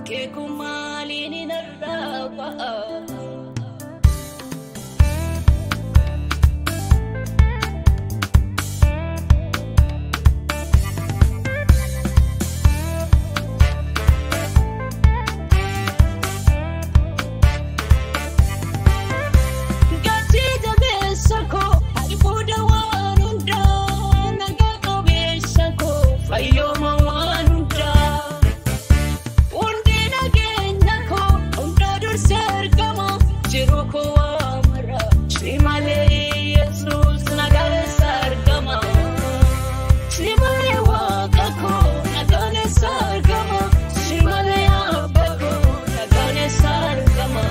Keekumaaliin narraa ba'a. Gatii jabeessa koo albuuda waan hundaa nagaa qabeessa koo fayyooma waan hundaa. Hundi nageenya koo hunda dursee argama jiru koo waa mara si malee Yesuus nagaaleessa argama. Si malee waaqa koo nagaaleessa argama si malee abbaa koo nagaaleessa argama.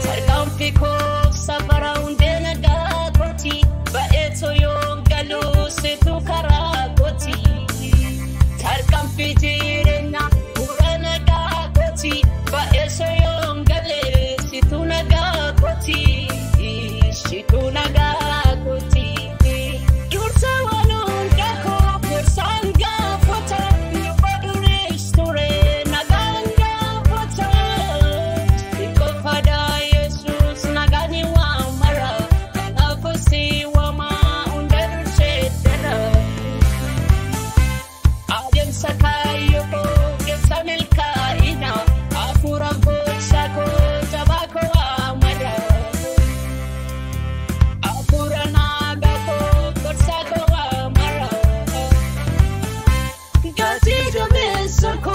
Tarkaanfii koo safara hundee nagaa kooti ba'eetoo yoon galuu situ karaa kooti. Tarkaanfii jireenyaa bu'uura nagaa kooti ba'eetoo yoon galee situ nagaa kooti. Situ nagaa kooti. Dursa waan hunda koo gorsaan gaafata luba durees ture nagaan gaafata. Qofaadha Yesuus nagaan waa mara kanaafuu si waama hunda dursee dara. Adeemsa kaayyoo koo keessa milkaa'ina hafuura gocha koo jabaa koo waa mara. Hafuura nagaa koo gorsa koo waa mara. Gatii jabeessa koo.